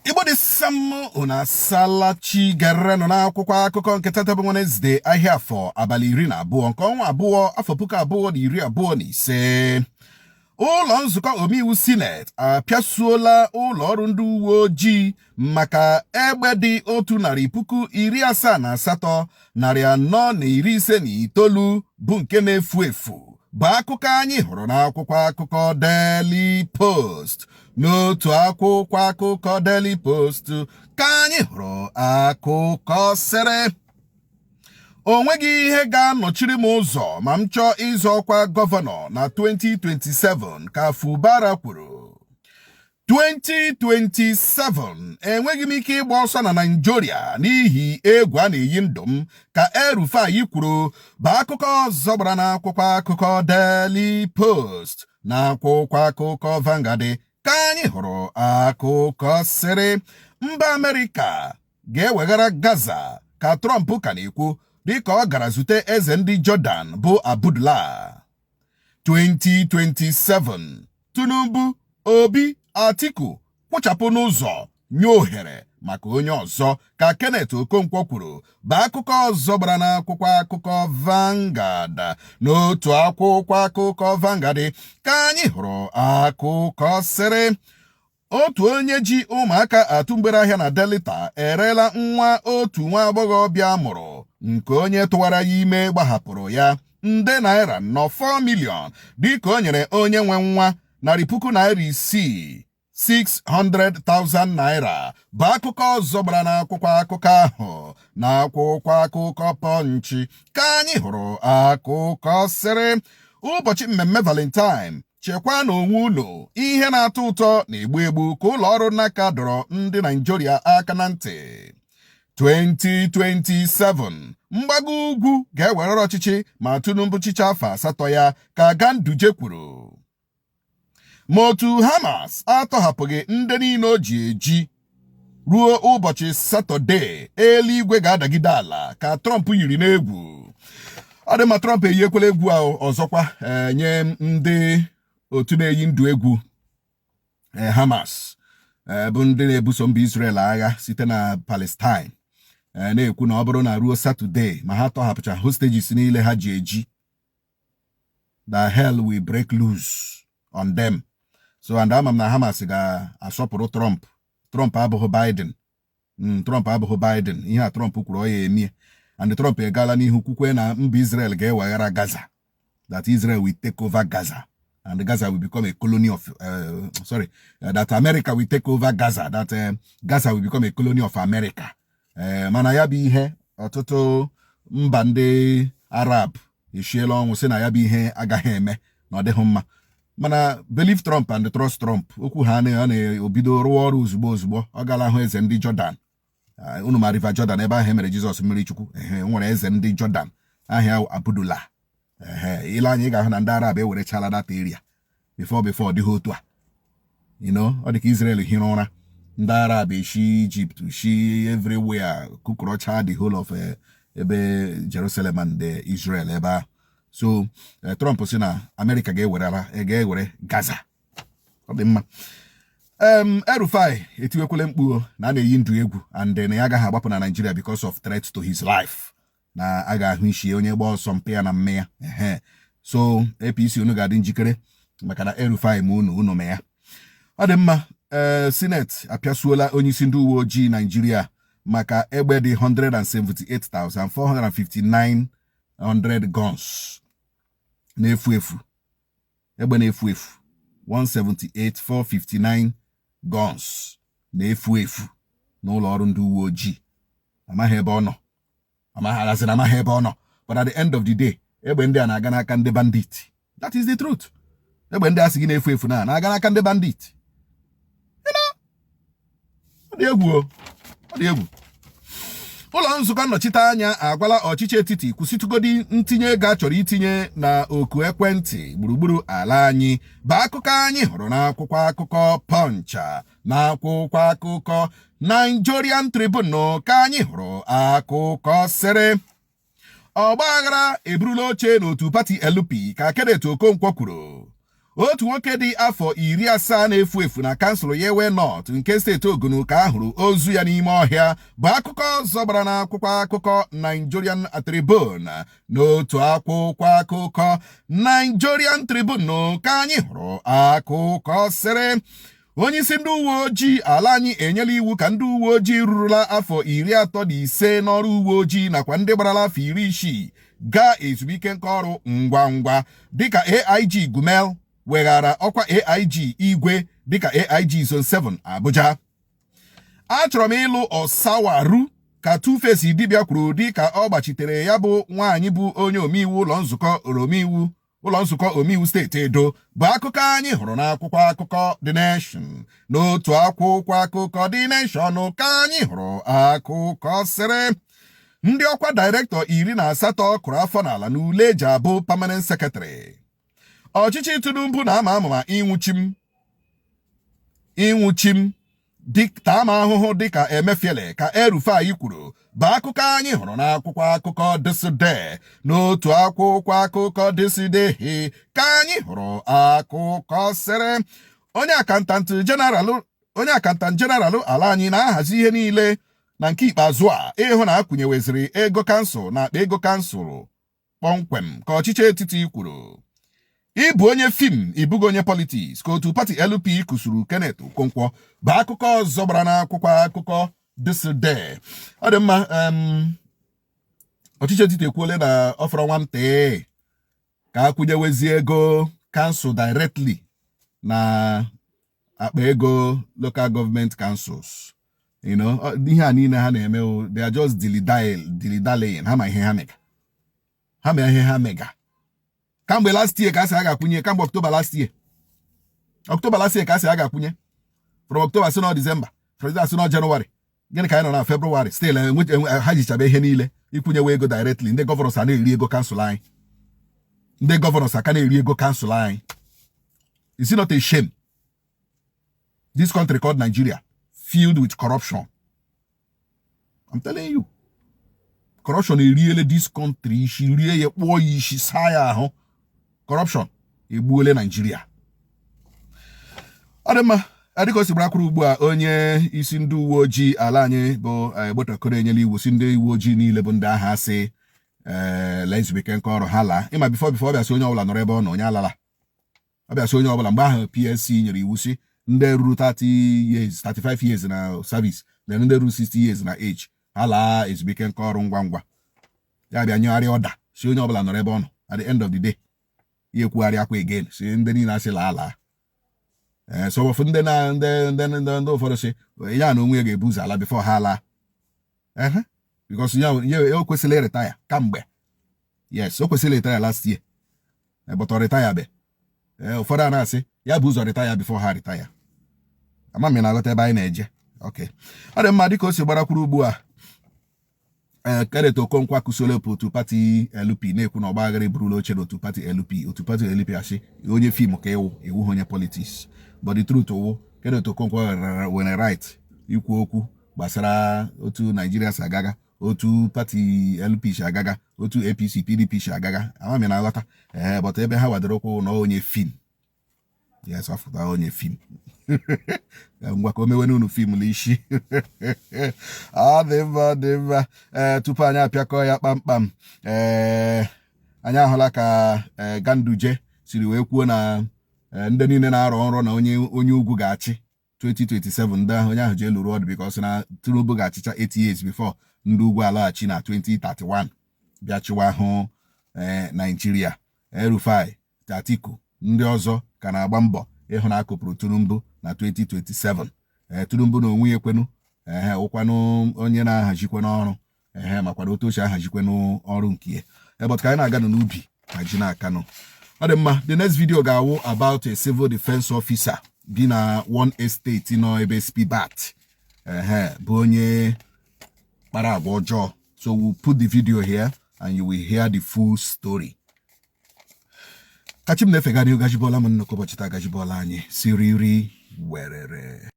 Igbo dị sam, unu asala chi. Gerenụ n'akwụkwọ akụkọ nke tata bụ Wenesde, ahịa Afọ, abalị 12 nke ọnwa abụọ, afọ 2025. Ụlọ nzukọ omeiwu Sineti apịasuola ụlọ ọrụ ndị uwe ojii maka egbe dị 178,459 bụ nke na-efu efu, bụ akụkọ anyị hụrụ n'akwụkwọ akụkọ Daily Post. N'otu akwụkwọ akụkọ Daily Post ka anyị hụrụ akụkọ sịrị, o nweghị ihe ga-anọchiri m ụzọ ma m chọọ ịzọ ọkwa gọvanọ na 2027, ka Fubara kwuru. 2027, enweghị m ike ịgba ọsọ na Naịjirịa n'ihi egwu a na-eyi ndụ m, ka El-Rufai kwuru, bụ akụkọ ọzọ gbara n'akwụkwọ akụkọ Daily Post. Na akwụkwọ akụkọ Vanguard ka anyị hụrụ akụkọ sịrị, mba Amerịka ga-eweghara Gaza, ka Trump ka na-ekwu dịka ọ gara zute eze ndị Jordan bụ Abdullah. 2027, Tinubu, Obi, Atiku kwụchapụ n'ụzọ, nye ohere maka onye ọzọ, ka Kenneth Okonkwo kwuru, bụ akụkọ ọzọ gbara n'akwụkwọ akụkọ Vanguard. N'otu akwụkwọ akụkọ Vanguard ka anyị hụrụ akụkọ sịrị, otu onye ji ụmụaka atụ mgbere ahịa na Delta ereela nwa otu nwa agbọghọbịa mụrụ nke onye tụwara ya ime gbahapụrụ ya nde naira 4, 4 million, dịka o nyere onye nwe nwa ₦600,000, 600,000 naira, bụ akụkọ ọzọ gbara n'akwụkwọ akụkọ ahụ. Na akwụkwọ akụkọ Punch ka anyị hụrụ akụkọ sịrị, ụbọchị mmemme Valentine, chekwaa na onwe unu, ihe na-atọ ụtọ na-egbu egbu, ka ụlọ ọrụ NACA dọrọ ndị Naijiria aka na ntị. 2027, mgbago ugwu ga-ewere ọchịchị ma Tinubu chicha afọ 8 ya, ka Ganduje kwuru. Ma otu Hamas atọhapụghị ndị niile o ji eji ruo ụbọchị Satọde, eluigwe ga-adagide ala, ka Trump yiri n'egwu. Ọ dị mma, Trump eyiekwela egwu ahụ ọzọkwa nye ndị otu na-eyi ndụ egwu Hamas, bụ ndị na-ebuso mba Israel agha site na Palestine, na-ekwu na ọ bụrụ na ruo Satọde ma ha tọhapụcha hostages niile ha ji eji, the hell will break loose on them. So and ama m na Hamas ga-asọpụrụ Trump. Trump abụghị Biden. Trump abụghị Biden. Ihe a Trump kwuru, ọ ya emie. And Trump egala n'ihu kwukwe na mba Israel ga-eweghara Gaza, that Israel will take over Gaza and Gaza will become a colony of sorry, that America will take over Gaza, that Gaza will become a colony of America. Mana ya bụ ihe, ọtụtụ mba ndị Arab eshiela ọnwụ sị na ya bụ ihe agaghị eme, na ọ dịghị mma. Mana believe Trump and trust Trump. Okwu ha ọ na-ebido rụwa ọrụ ozugbo ozugbo. Ọ gara hụ eze ndị Jordan. Unu ma River Jordan, ebe ahụ emere Jizọs mmiri Chukwu. Ehe, nwere eze ndị Jordan ahịa Abdullah. Ehe, ile anya, ị ga-ahụ na ndị Arab ewerechala that area before dịghị otu a. Ọ dị ka Israel hiri ụra, ndị Arab eshi Egypt, shi everywhere, kụkọrọcha the whole of ebe Jerusalem and Israel ebe ahụ. So Trump sị na America ga-ewere Gaza. Ọ dị mma. El-Rufai etiwekwele mkpu na a na-eyi ndụ egwu and na ya agaghị agbapụ na Nigeria because of threat to his life, na a ga-ahụ isi onye gba ọsọ mpe ya na mme ya. Ehe, so APC, unu ga-adị njikere maka na El-Rufai ma unu unu ma ya. Ọ dị mma. Ee, Sineti apịasuola onyeisi ndị uwe ojii Naijiria maka egbe dị 178,459 guns na-efu efu. Egbe na-efu efu, 178,459 guns na-efu efu n'ụlọ ọrụ ndị uwe ojii. Amaghị ebe ọ nọ, amaghị, amaghị ebe ọ nọ. But at the end of the day, egbe ndị a na-aga n'aka ndị bandit. That is the truth. Egbe ndị a sị gị na-efu efu na na-aga n'aka ndị bandit. Ọ dị egwu o, ọ dị egwu. Ụlọ nzukọ nnọchiteanya agwala ọchịchị etiti kwụsịtụgodi ntinye ego a chọrọ itinye na oku ekwentị gburugburu ala anyị, bụ akụkọ anyị hụrụ n'akwụkwọ akụkọ Punch. Na akwụkwọ akụkọ Nigerian Tribune ka anyị hụrụ akụkọ sịrị, ọgba aghara eburula oche n'otu pati LP, ka Kenneth Okonkwo kwuru. Otu nwoke dị afọ 70 na-efu efu na kansụl Yewe North nke steeti Ogun ka a hụrụ ozu ya n'ime ọhịa, bụ akụkọ ọzọ gbara n'akwụkwọ akụkọ Nigerian Tribune. N'otu akwụkwọ akụkọ Nigerian Tribune ka anyị hụrụ akụkọ sịrị, onye isi ndị uwe ojii ala anyị enyela iwu ka ndị uwe ojii rurula afọ 35 n'ọrụ uwe ojii nakwa ndị gbarala afọ 60 gaa ezumike nka ọrụ ngwa ngwa, dịka AIG Gumel weghara ọkwa AIG Igwe dịka AIG Zone 7 Abuja. Achọrọ m ịlụ Ọsawaru, ka Tuface Idibia kwuru dịka ọ gbachitere ya bụ nwaanyị bụ onye omeiwu ụlọ nzukọ omeiwu steeti Edo, bụ akụkọ anyị hụrụ n'akwụkwọ akụkọ The Nation. N'otu akwụkwọ akụkọ The Nation ka anyị hụrụ akụkọ sịrị, ndị ọkwa director 18 kụrụ afọ n'ala n'ule eji abụ permanent secretary. Ọchịchị Tinubu na-ama amụma ịnwụchi m taa m ahụhụ dịka Emefiele, ka El-Rufai kwuru, bụ akụkọ anyị hụrụ n'akwụkwọ akụkọ ThisDay. N'otu akwụkwọ akụkọ ThisDay ka anyị hụrụ akụkọ sịrị, onye accountant general ala anyị na-ahazi ihe niile na nke ikpeazụ a ịhụ na akwụnyeweziri ego kansụl na akpa ego kansụl kpọmkwem, ka ọchịchị etiti kwuru. Ịbụ onye fim, ịbụghị onye politics, ka otu pati LP kụsuru Kenneth Okonkwo, bụ akụkọ ọzọ gbara n'akwụkwọ akụkọ ThisDay. Ọ dị mma. Ọchịchị etiti ekwuole na ọ fọrọ nwantị ka akwụnyewezie ego kansụl directly na akpa ego local government councils. Ihe a niile ha na-eme, they are just dilly-dallying. Ha ma ihe ha mega, ha ma ihe ha mega. Kamgbe last year ka a sị a ga-akwụnye, kamgbe October last year, October last year ka a sị a ga-akwụnye. From October si na December, from December si na January. Gịnị ka anyị nọ na February? Still ha jichabe ihe niile ikwunyewe ego directly. Ndị governors a na-eri ego kansụl anyị, ndị governors aka na-eri ego kansụl anyị. Is it not a shame, this country called Nigeria, filled with corruption? I'm telling you, corruption eriele this country isi, rie ya, kpụọ ya isi, saa ya ahụ. Corruption egbuole Nigeria. Ọ dị mma. Dịka o si gbarakwuru ugbu a, onye isi ndị uwe ojii ala anyị bụ Egbetokoro enyela iwu si ndị uwe ojii niile bụ ndị agha asị lee ezumike nka ọrụ ha laa. Ịma before ọ bịa sị onye ọbụla nọrọ ebe ọ nọ, onye alala. Ọ bịa sị onye ọbụla mgbe ahụ PSC nyere iwu si ndị ruru 30 years, 35 years na service, na ndị ruru 60 years na age, ha laa ezumike nka ọrụ ngwa ngwa. Ya bịa nyegharị ọda si onye ọbụla nọrọ ebe ọ nọ. At the end of the day, ya ekwugharị akwa again si ndị niile asị laa laa. Ee, so ụfọdụ ndị na ndị ụfọdụ si ya na onwe ya ga-ebu ụzọ ala before ha laa, ehe, because ya o kwesịrị retire kamgbe. Yes, o kwesịrị retire last year, but ọ retire be. Ee, ụfọdụ a na-asị ya bụ ụzọ retire before ha retire. Ama m na-aghọta ebe anyị na-eje. Okay, ọ dị mma. Dịka o si gbarakwuru ugbu a, ee, Kenneth Okonkwo akụsola otu pati LP, na-ekwu na ọgbaghara eburula oche n'otu pati LP. Otu pati LP asị onye fim ka ịwụ iwu onye politics. But the truth wụ, Kenneth Okonkwo nwere right ikwu okwu gbasara otu Naijiria si agaga, otu pati LP si agaga, otu APC, PDP si agaga. Ama m na-aghọta. Ee, but ebe ha wadoro ụkwụ na onye fim, yes, afụta onye fim. Ngwa, ka o mewe n'unu fim n'isi. Ọ dị mma, ọ dị mma. Ee, tupu anyị apịakọ ya kpamkpam, ee, anyị ahụla ka ee Ganduje siri wee kwuo na ndị niile na-arọ nrọ na onye ugwu ga-achị 2027, ndị ahụ onye ahụ ji elu rụọ ọdụ, because na Tinubu ga-achịcha 8 years before ndị ugwu alaghachi na 2031 bịa chịwa hụ ee Naijiria. El-Rufai, Atiku, ndị ọzọ ka na-agba mbọ ịhụ na akụpụrụ Tinubu na 2027. Ee, Tinubu na onwe ya ekwenu, ehe, ụkwanụ onye na-ahazikwe n'ọrụ, ehe, makwana otu o si ahazikwe n'ọrụ nke ya. But ka anyị na-aganụ n'ubi ka ji na-akanụ. Ọ dị mma. The next video ga-awụ about a civil defense officer bi na one estate nọ ebe Spibat, ehe, bụ onye kpara agwa ọjọọ. So we'll put the video here and you will hear the full story. Kachi m na-efegharị gajibọla m nnukwu ụbọchị taa, gajibọla anyị siriri werere.